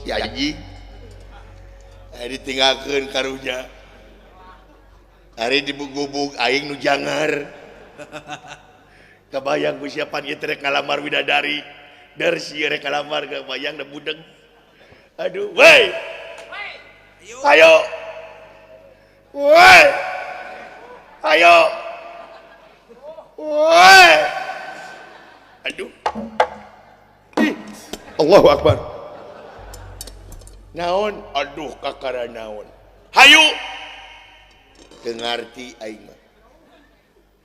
Si anjing. Ditinggalkeun karunya. Ari dibugubug aing nu jangar. Kabayang ku siapa ieu teh rek ngalamar widadari. Der si rek ngalamar kabayang da budeg. Aduh, woi. Ayo. Woi. Ayo. Woi. Aduh. Ih. Allahu Akbar. Naon? Aduh kakara naon. Hayu. Teu ngarti aing mah.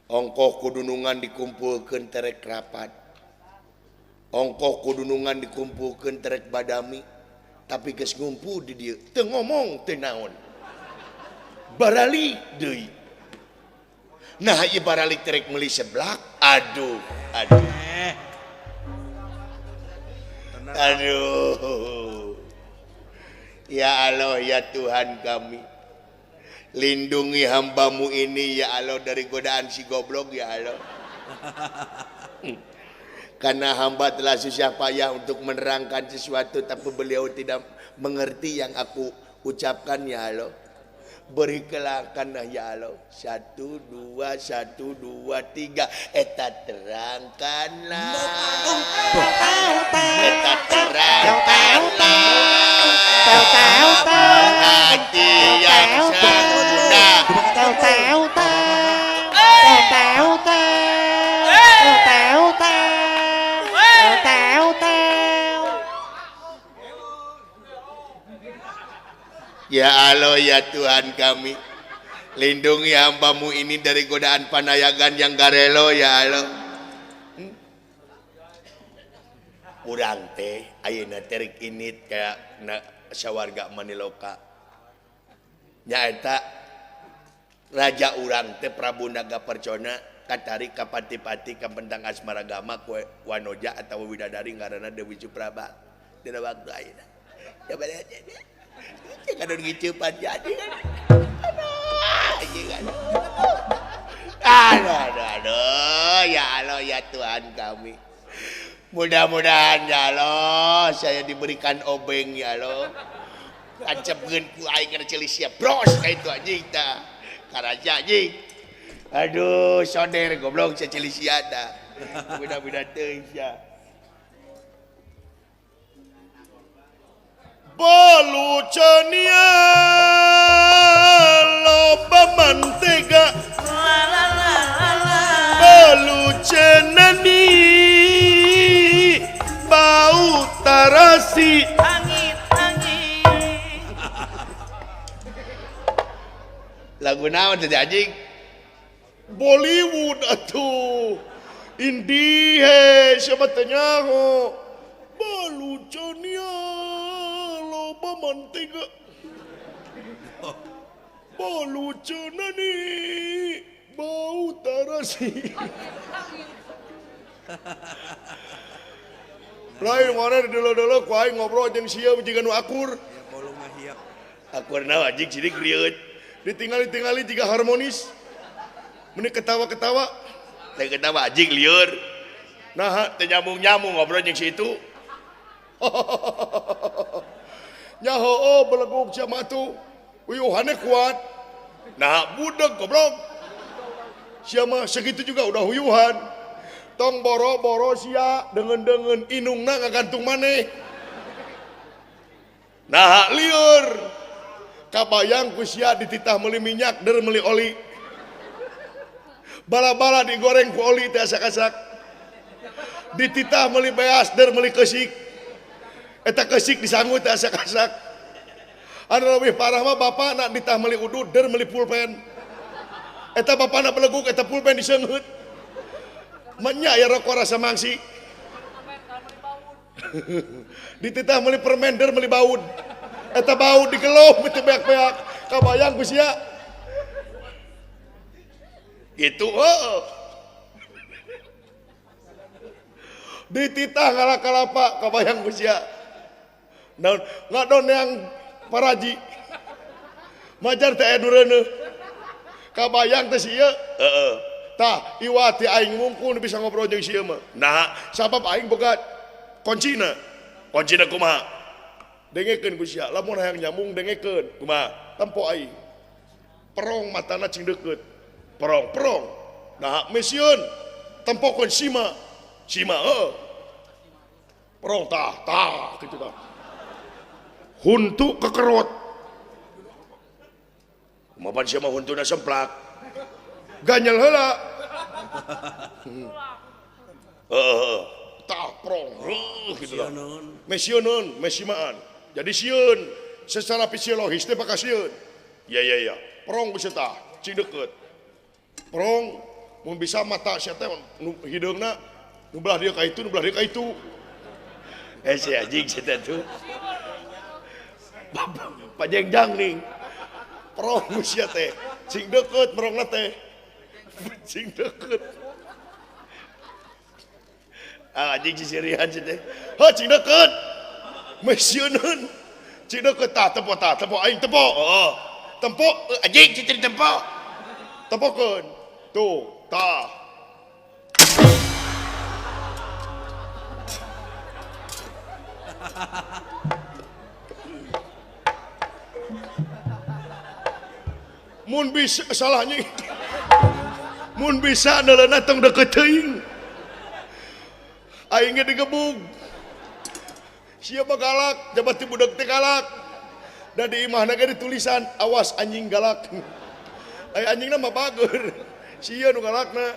Ongkoh kudunungan dikumpulkeun terek rapat. Ongkoh kudunungan dikumpulkeun terek badami. Tapi geus ngumpul di dieu teu ngomong teu naon. Baralik deui. Nah ieu baralik terek meuli seblak. Aduh, aduh. Aduh. Ya Allah ya Tuhan kami. Lindungi hambamu ini ya Allah dari godaan si goblok ya Allah. Karena hamba telah susah payah untuk menerangkan sesuatu tapi beliau tidak mengerti yang aku ucapkan ya Allah. Berikanlah ya Allah. 1 2 1 2 3. Eta terangkanlah. Eta terangkanlah. Hati yang sudah. Ya Allah ya Tuhan kami, lindungi hambamu ini dari godaan panayagan yang garelo ya Allah. Urang teh ayeuna teh rek init ka sawarga Maniloka. Nyaeta raja urang teh Prabu Naga Percona katarik ka pati-pati ka pentang asmaragama ku wanoja atawa widadari ngaranna Dewi Supraba. Dina waktu ayeuna. Kadon ngiceupan jadi. Aduh, aduh, aduh, ya Allah ya Tuhan kami. Mudah-mudahan ya Allah saya diberikan obeng ya Allah. Ancepkeun ku aing kana ceuli sia bros ka itu anjing tah. Karaja anjing. Aduh, soder goblok sia ceuli sia tah. Mudah-mudahan teuing sia. Balucania loba mantega balucenani bau tarasi angin angin. Lagu naon teh anjing? Bollywood atuh. Indie he siapa teh nyaho. Balucania loba mantega balucenani bau tarasi. Lain mana dulu-dulu ku aing ngobrol jeung sia jiga nu akur. Akur naon anjing sidik rieut. Ditingali-tingali jiga harmonis. Meni ketawa-ketawa. Teh ketawa anjing lieur. Nah, teh nyambung-nyambung ngobrol jeung si itu. Nyaho oh beleguk sia mah tuh. Uyuhane kuat. Nah, budeg goblok. Sia mah segitu juga udah huyuhan. Tong boro-boro sia dengen-dengen inungna ngagantung maneh. Nah, lieur. Kabayang ku sia dititah meuli minyak der meuli oli. Bala-bala digoreng ku oli teh asak-asak. Dititah meuli beas der meuli keusik. Eta keusik disanggut teh asak-asak. Anu leuwih parah mah bapana ditah meuli udud der meuli pulpen. Eta bapana beleguk eta pulpen diseungeut. Menya ya rokok rasa mangsi. Dititah meuli permen der meuli baud. Eta baud digeluh teu beak-beak. Kabayang ku sia. Gitu heuh. Dititah ngala kalapa kabayang ku sia. Naon ngadon yang paraji. Majar teh aya nu reuneuh. Kabayang teh si ieu. Heeh. Tah iwat ti aing mungkul bisa ngobrol jeung si ieu mah. Nah, sabab aing boga kuncina. Kuncina kumaha? Dengekeun ku sia, lamun hayang nyambung dengekeun. Kumaha? Tempo aing. Perong matana cing deukeut. Perong, perong. Nah, mesieun. Tempokeun sima. Sima heuh. Perong tah, tah kitu tah. Huntu kekerot. Kumaha sia mah huntuna semplak. Ganyel heula. Heeh. Tah prong heuh kitu tah. Mesieuneun, mesimaan. Jadi sieun secara fisiologis teh bakal sieun. Ya ya ya. Prong geus tah, cing deukeut. Prong mun bisa mata sia teh nu hideungna nu belah dieu ka itu, nu belah dieu ka itu. Eh si anjing sia teh tuh. Pajengjang nih. Prong sia teh, cing deukeut prongna teh. Cing deukeut. Ah anjing sisirian sia teh. Heuh cing deukeut. Mesieuneun. Cing deukeut tah tempo aing tempo. Heeh. Tempo anjing cicing tempo. Tempokeun. Tuh, tah. Mun bisa salahnya. Mun bisa neuleuna tong deukeut teuing. Aing ge digebug. Siapa galak, jabat ti budak teh galak. Da di imahna ge ditulisan awas anjing galak. Ai anjingna mah bager. Sieun nu galakna.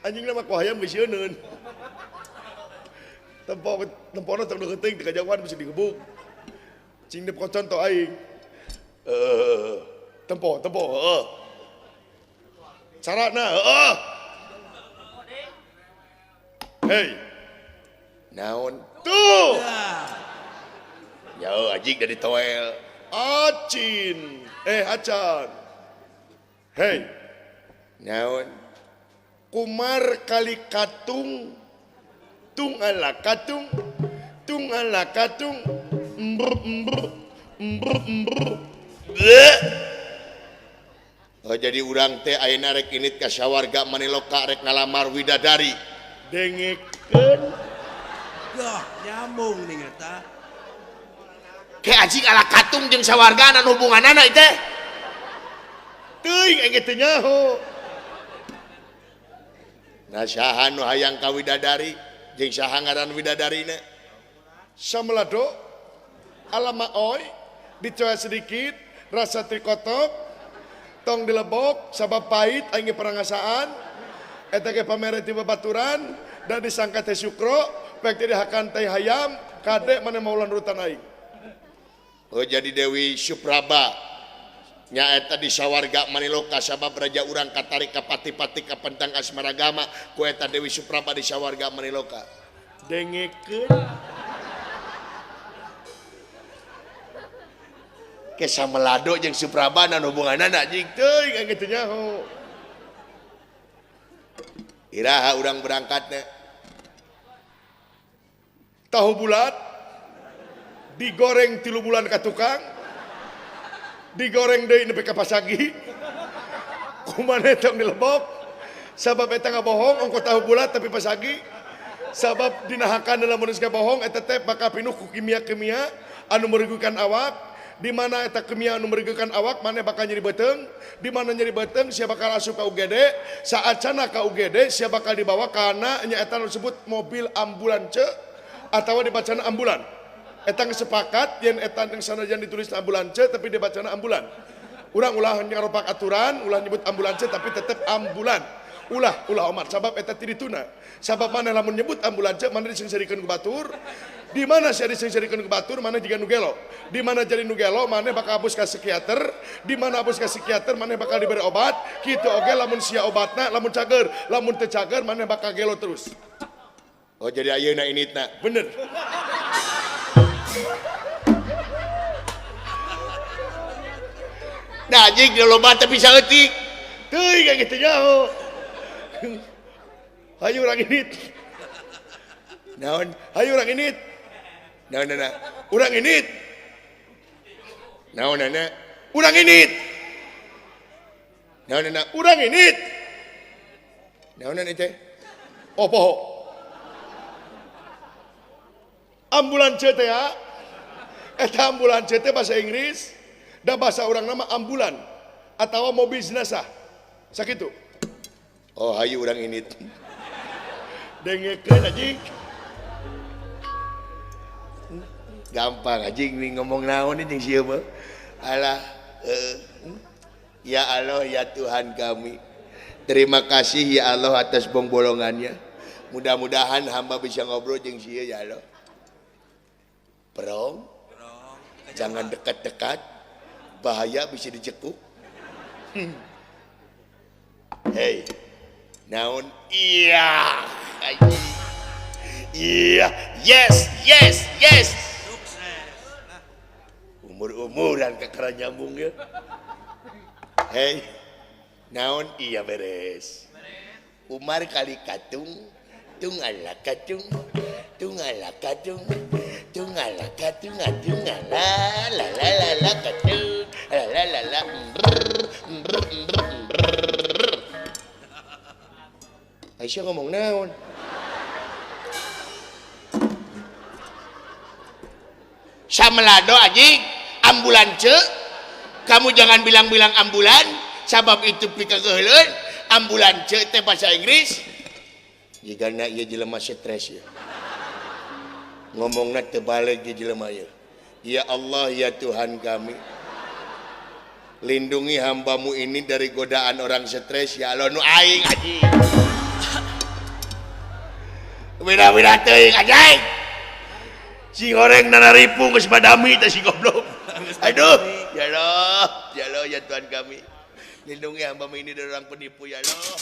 Anjingna mah ku hayam geus sieuneun. Tempo tempona tong deukeut teuing teu kajauhan bisa digebug. Cing dep contoh aing. Tempo, tempo, heeh. Carana, heeh. Hei. Naon? Tuh. Ya anjing dari toel. Acin. Acan. Hei. Naon? Kumar kali katung. Tung ala katung. Tung ala katung. Ember ember. Ember ember. Bleh. Oh, jadi urang teh ayeuna rek init ka sawarga Maniloka rek ngalamar widadari. Dengekeun. Yah, nyambung nih eta. Ke anjing ala katung jeung sawargana hubunganana teh. Teuing aing teh nyaho. Nah saha nu hayang ka widadari jeung saha ngaran widadarina? Samelado alama oi dicoa sedikit rasa trikotok tong dilebok sabab pahit aing perangasaan eta ge pamere ti babaturan dan disangka teh sukro pek teh dihakan teh hayam kade mana maulan rutan aing. Oh jadi Dewi Supraba nyaeta di sawarga Maniloka sabab raja urang katarik ka pati-pati ka pentang asmaragama ku eta Dewi Supraba di sawarga Maniloka. Dengekeun. Ke samelado jeung Supraba na hubunganana anjing teuing aing teu nyaho. Iraha urang berangkatna? Tahu bulat digoreng 3 bulan ka tukang, digoreng deui nepi ka pasagi. Kumaha tong dilebok sabab eta ngabohong ongko tahu bulat tapi pasagi. Sabab dinahakan dalam manusia bohong eta teh bakal pinuh ku kimia-kimia anu merugikan awak. Di mana eta kimia anu merugikan awak mana bakal nyeri beuteung, di mana nyeri beuteung sia bakal asup ka UGD, saat cana ka UGD sia bakal dibawa kana nya eta nu disebut mobil ambulance atawa dibacana ambulan. Eta geus sepakat yen eta yang sanajan ditulis ambulance tapi dibacana ambulan. Urang ulah nyaropak aturan, ulah nyebut ambulance tapi tetep ambulan. Ulah ulah omat sabab eta ti dituna. Sabab mana lamun nyebut ambulance mana disengserikeun ku batur. Di mana sia disengserikeun ku batur mana jiga nu gelo. Di mana jadi nu gelo mana bakal abus ka psikiater, di mana abus ka psikiater mana bakal diberi obat. Kitu oge lamun sia obatna lamun cager, lamun teu cager mana bakal gelo terus. Oh jadi ayeuna initna. Bener. Nah anjing loba teh bisa leutik. Teuing aing teu nyaho. Hayu urang init. Naon? Hayu urang init. Naon na? Urang init. Naon na? Urang init. Naon na? Urang init. Naon na teh? Oh poho. Ambulan teh ya. Eta ambulan teh bahasa Inggris da bahasa urang nama ambulan atau mobil jenazah. Sakitu. Oh, hayu urang ini. Dengekeun anjing. Gampang anjing nih ngomong naon jeung sieu mah. Alah, ya Allah ya Tuhan kami. Terima kasih ya Allah atas bongbolongannya. Mudah-mudahan hamba bisa ngobrol jeung sieu ya Allah. Perong, jangan dekat-dekat, bahaya bisa dicekuk. Hei, naon? Iya, iya, yes, yes, yes. Sukses. Nah, Umur-umuran kekera nyambung ya. Hei, naon? Iya beres. Umar kali katung, tungala katung, tungala katung, tungala katung, tungala la la la la katung, la la la la. Brr, brr, brr, brr. Aisyah ngomong naon? Samelado anjing, ambulan ce. Kamu jangan bilang-bilang ambulan, sabab itu pikakeuheuleun. Ambulan ce teh bahasa Inggris. Jigana ieu jelema stres ya. Ngomongna teu balik ieu jelema ieu. Ya Allah ya Tuhan kami. Lindungi hambamu ini dari godaan orang stres ya Allah nu aing anjing. Beda-beda teuing anjing. Si goreng nararipu geus badami teh si goblok. Aduh, ya Allah, ya Allah ya Tuhan kami. Lindungi hambamu ini dari orang penipu ya Allah.